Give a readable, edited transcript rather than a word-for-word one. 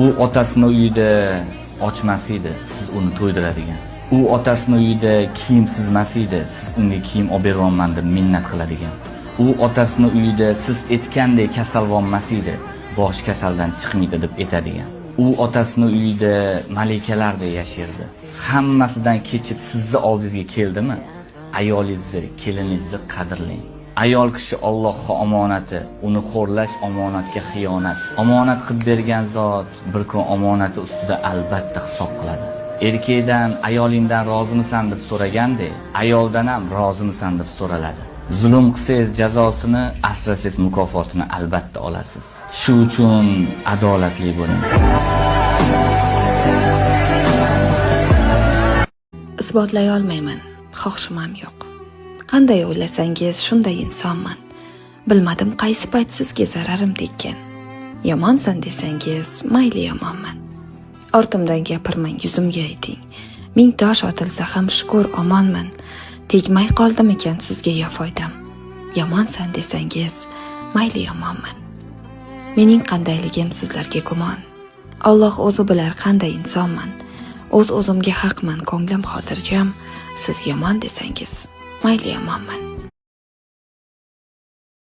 U otasini uyida ochmas edi, siz uni to'ydiradigan. U otasini uyida kiyimsiz emas edi, siz unga kiyim olib beryapman deb minnat qiladigan. U otasini uyida siz aytgandek kasalvonmas edi, bosh kasaldan chiqmaydi deb aytadigan. U otasini uyida malikalardek yashardi. Hammasidan kechib sizni oldingizga keldimi? Ayolingizni, keliningizni qadrlang. Ayol kishi Allohga omonati, uni xo'rlash omonatga xiyonat. Omonat qilib bergan zot bir kun omonati ustida albatta hisob qiladi. Erkakdan ayolingdan rozimisan deb so'ragandek, ayoldan ham rozimisan deb so'raladi. Zulm qilsangiz jazosini, asrasangiz mukofotini albatta olasiz. Shu uchun adolatli bo'ling. Isbotlay olmayman, xohishim ham yo'q. Qanday o'ylasangiz, shunday insonman. Bilmadim qaysi payt sizga zararim tekkan. Yomonsan desangiz, mayli yomonman. Ortimdan gapirmang, yuzimga ayting. Ming tosh otilsa ham shukur omonman. Tegmay qoldimikan sizga yo foydam? Yomonsan desangiz, mayli yomonman. Mening qandayligim sizlarga gumon. Alloh o'zi bilar qanday insonman. O'z o'zimga haqman, ko'nglim xotirjam. Siz yomon desangiz, mayli yomonman.